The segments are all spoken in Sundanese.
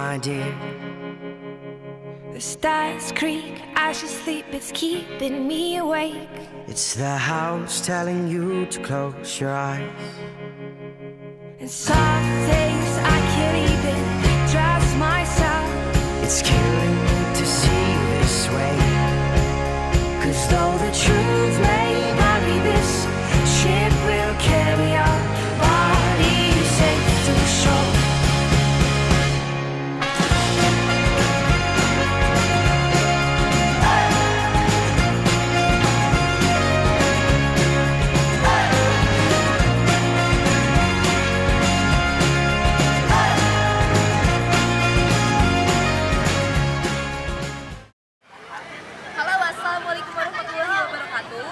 my dear. The stars creak, I should sleep, it's keeping me awake. It's the house telling you to close your eyes. And some days I can't even trust myself. It's killing me to see you this way. 'Cause though the truth may vary, this ship will carry our bodies safe to shore. Halo, wassalamualaikum warahmatullahi wabarakatuh.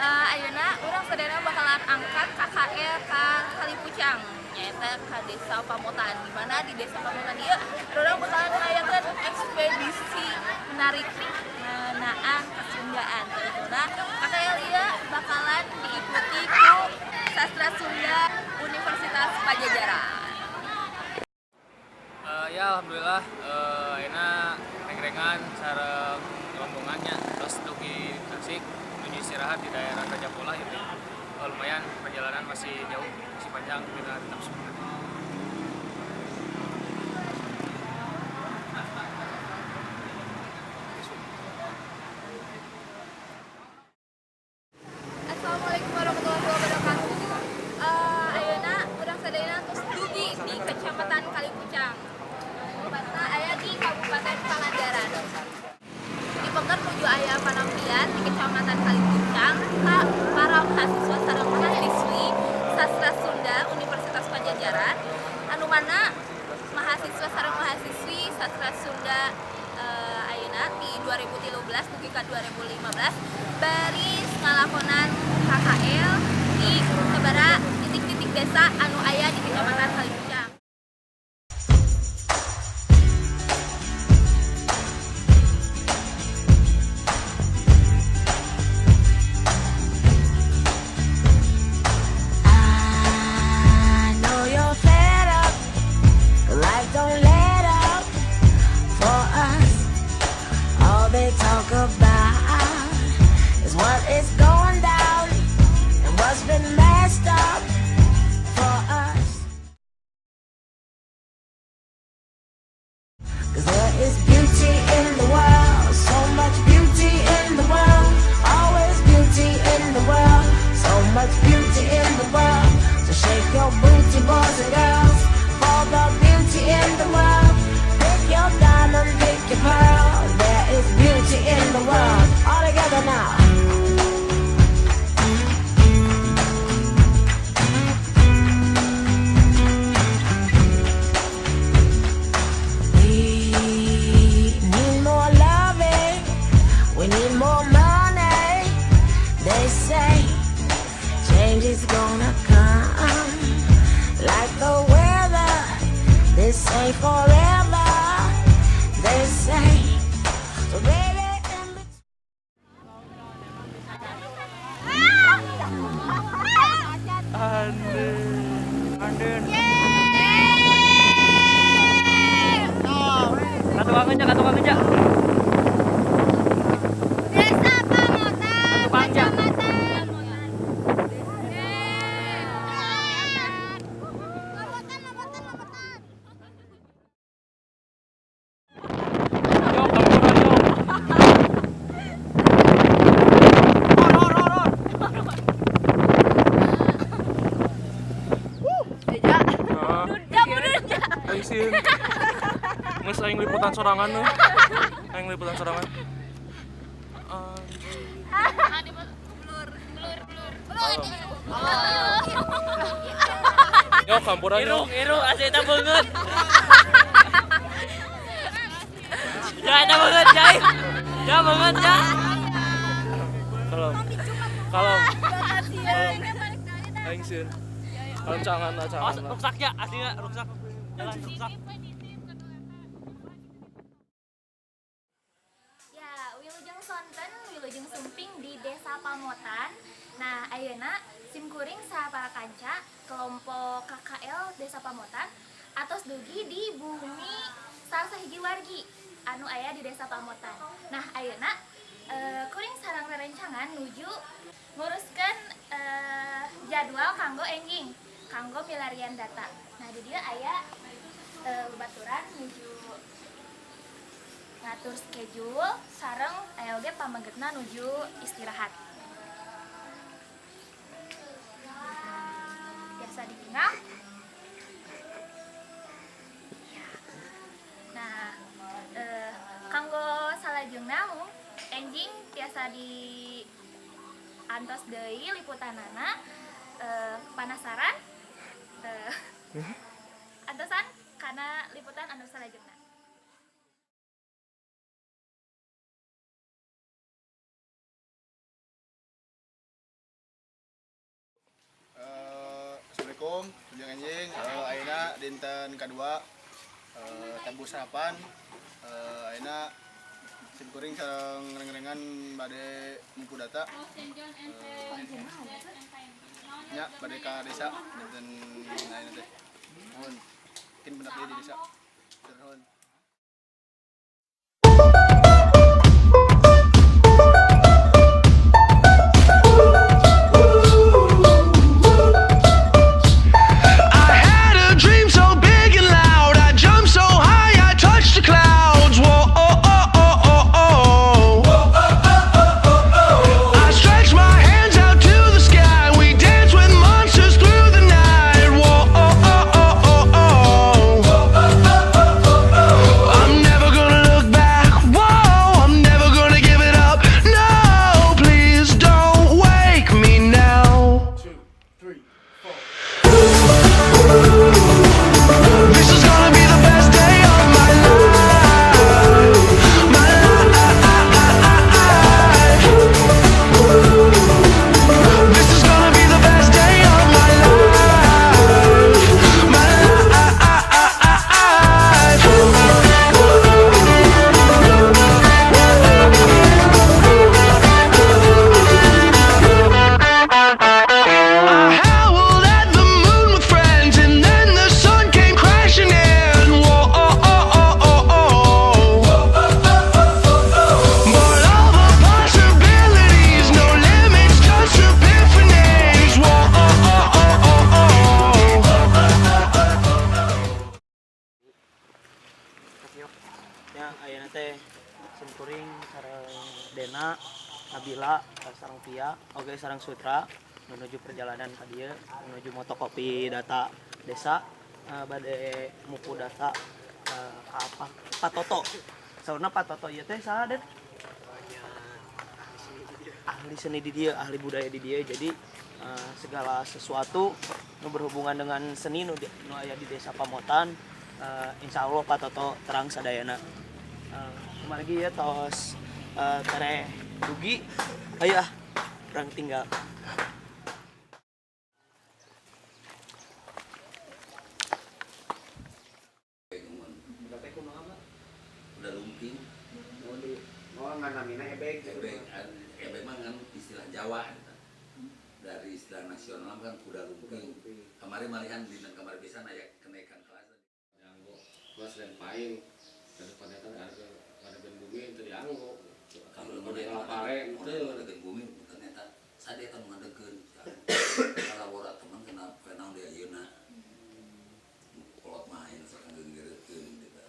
Ayeuna urang sadayana bakalan angkat KKL ka Kalipucang, nyaeta ka Desa Pamotan. Di mana di Desa Pamotan ieu urang bakalan ngayakeun ekspedisi menarik ngeunaan Kasundaan. Nah, KKL ieu bakalan diikuti ku Sastra Sunda Universitas Padjadjaran. Ya alhamdulillah, ayeuna reng-rengan sareng rombongannya terus dugi Tasik menuju istirahat di daerah Rajapolah gitu. Lumayan, perjalanan masih jauh, masih panjang, kita tetap semangat. Assalamualaikum warahmatullahi wabarakatuh. Ayeuna urang sadayana tos dugi di Kecamatan Kalipucang. Tepatna aya di Kabupaten Pangandaran. Di pengker nuju aya panampian di Kecamatan Kalipucang ka para mahasiswa sareng mahasiswi Sastra Sunda Universitas Padjadjaran, anu mana mahasiswa sareng mahasiswi Sastra Sunda ayeuna di 2013 dugi ka 2015 baris ngalakonan KKL di sababaraha titik-titik desa anu aya di Kecamatan Kalipucang. I know you're fed up. Life don't let up for us. All they talk about is what is going down and what's been messed up for us. 'Cause there is beauty in the world, so much beauty in the world, always beauty in the world, so much beauty in the world. So shake your booty, boys and girls, for the beauty in the world. Pick your diamond, pick your pearl. There is beauty in the world. All together now. We need more loving. We need more money. They say change is gonna come like the weather. This ain't forever. They say. So baby, in between. Anden. Anden. Katukangan aja, katukangan aja. Desa Pamotan, Katukangan aja. Kecamatan Pamotan, Pamotan, Pamotan. Yo, kampuran yo. Or, or, or, or. Ja, mundur ja. Aing sieun. Geus aing liputan sorangan euy. Aing liputan sorangan. Blur, blur, blur. Yo, kampuran yo. Irung, irung, asli eta beungeut. Ya, eta beungeut, Jai. Ya, beungeut, ya. Kalem. Kalem. Kalem. Aing sieun. Kalem cangan lah, Awas, cangan lah. ruksak ya, aslinya ruksak. Jalan ruksak. Ya, wilujeng sonten, wilujeng sumping di Desa Pamotan. Nah, ayeuna sim kuring para kanca kelompok KKL Desa Pamotan atos dugi di bumi salah sahiji wargi anu aya di Desa Pamotan. Nah, ayeuna kuring sareng rerencangan nuju nguruskeun jadwal kanggo enjing, kanggo milarian data. Nah, di dieu aya babaturan nuju ngatur schedule sareng aya oge pamegetna nuju istirahat. Biasa ditinggal. Ya. Nah, kanggo salajengna mung enjing tiasa di antos deui liputanana. Penasaran? Antosan kana liputan anu salajengna. Assalamualaikum, Wilujeng enjing. Ayeuna dinten kadua, tabuh sarapan. Ayeuna sim kuring sareng reng-rengan bade ngumpul data. Nya bade ka desa dinten ayeuna teh. Nuhun. Mungkin pendak deui di desa. Nuhun. I had a dream so big and loud. I jumped so high, I touched the clouds. Whoa, oh, oh, oh, oh, oh. I stretched my hands out to the sky. We danced with monsters through the night. Whoa, oh, oh, oh, oh, oh. I'm never gonna look back. Whoa, I'm never gonna give it up. No, please don't wake me now. This is gonna be the best day of my life. My life. This is gonna be the best day of my life. My life. I howled at the moon with friends, and then the sun came crashing in. Whoa, oh, oh, oh, oh, oh. But all the possibilities, no limits, just epiphanies. Whoa, oh, oh, oh, oh, oh. Ya, ayeuna teh sim kuring sareng Dena, Nabila, sareng Pia, oge sareng Sutra menuju perjalanan ka dieu menuju motokopi data desa, bade mupu data ka apa Pak Toto. Saurna Pak Toto ieu teh saha, Den? Ahli seni di dieu, ahli budaya di dieu. Jadi segala sesuatu nu berhubungan dengan seni nu aya di Desa Pamotan, insya Allah Pak Toto terang sadayana. Kemarin ya tos tereh dugi, ayo ah, urang tinggal. Udah lumping. Oh, di oh nganamina ebeg gitu. Ebeg, ebeg mah kan istilah Jawa gitu. Dari istilah nasional kan kuda lumping. Kemarin malihan dinten kamari pisan aya kenaikan kelas. Dianggo mas lain daripada kan ada ada ben bumi itu dianggo. Kalau kalau di pare itu itu ada bumi ternyata saya dia kan ngadegkeun kalau ora teman kenapa naon dia ayeuna kolot mah ayeuna sok nggeunggeurkeun gitu,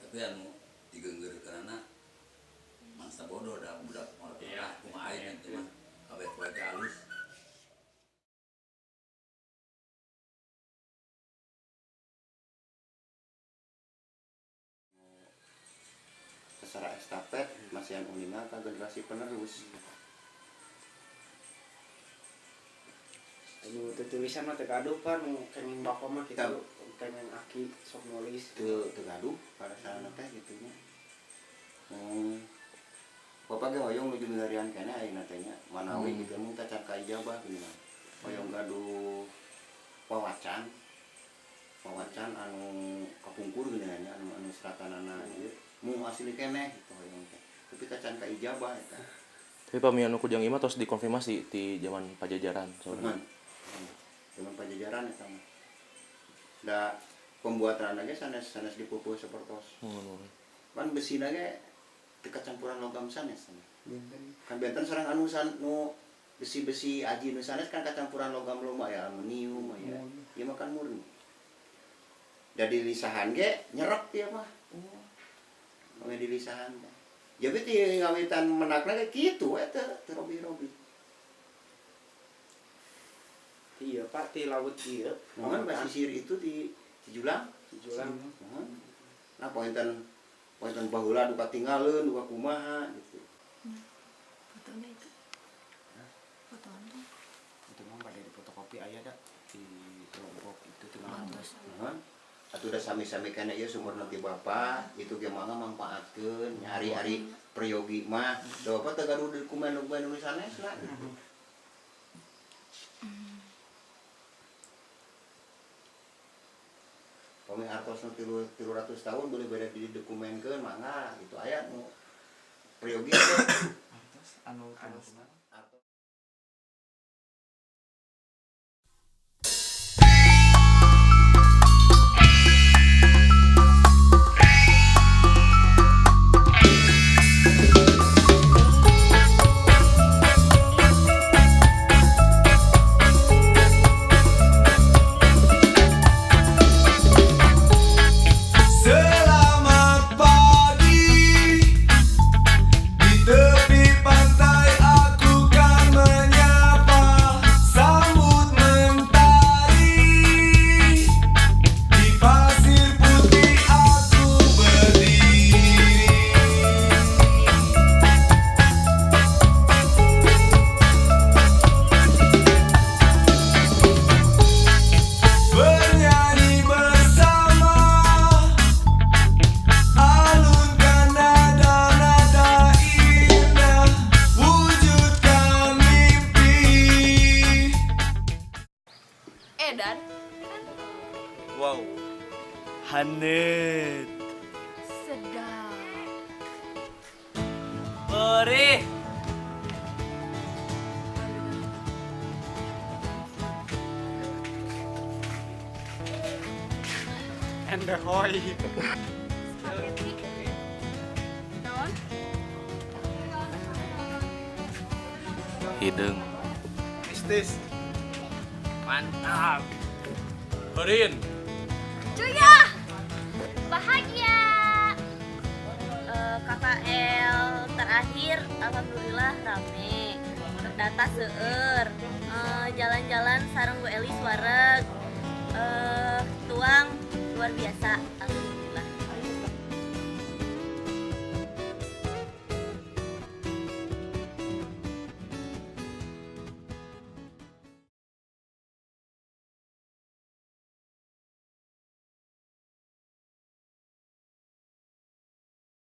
tapi anu digeunggeurkeunana mangsa bodoh dah budak orang ah kumaha aing itu mah kabeh poe teh alus. Secara estafet masihan uninga ka generasi penerus. Anu tulisan mah teu gaduh kan, nu kenging bako mah kitu, kenging aki sok nulis. Teu teu gaduh pada sarana teh kitu nya. Bapak ge hoyong nuju milarian keneh ayeuna teh nya, manawi gitu mung tacan kaijabah geuningan. Hoyong gaduh wawacan. Wawacan anu kapungkur geuningan nya, anu anu seratanana ieu mung asli keneh gitu hoyong teh. Tapi tacan kaijabah eta. Tapi pami anu kujang ieu mah tos dikonfirmasi di zaman Pajajaran soalnya. Zaman. Zaman Pajajaran eta mah. Da Pembuatan ge sanes sanes dipupuh sapertos. Pan besina ge teu campuran logam sanes. Kan benten sareng anu san nu besi-besi aji nu sanes kan kacampuran logam loma ya, aluminium ya. Ieu mah kan murni. Da dilisahan ge nyerep ieu mah. Pami dilisahan teh. Jadi ti ngawitan menakna ge kitu we teu teu robi-robi. Iya Pak, di laut ieu. Mohon basisir itu di Cijulang. Cijulang. Mohon. Nah, pointen pointen baheula duka tinggalkeun, duka kumaha gitu. Fotonya itu. Fotoan tuh. Itu mah pada di fotokopi aya da di kelompok itu tinggal. Mohon. Atuh udah sami-sami kana ieu sumur nanti bapak itu ge mangga mangpaatkeun nyari-ari priyogi mah. Da bapak teu gaduh dokumen-dokumen nu sanesna gitu. Pami artos nu 300 tahun boleh beda didokumenkeun mangga gitu aya nu priyogi teh. Artos anu terus. Selamat pagi. Di tepi pantai aku kan menyapa, sambut mentari. Di pasir putih aku berdiri. Bernyanyi bersama, alunkan nada-nada indah, wujudkan mimpi. Edan. Wow. Haneut. Sedap. Perih. Endehoy. Spaghetti. Naon? Hideung. Mistis. Mantap. Heurin. Cuya. Bahagia. KKL terakhir alhamdulillah rame. Data seueur. Jalan-jalan sareng Bu Elis wareg. Tuang luar biasa.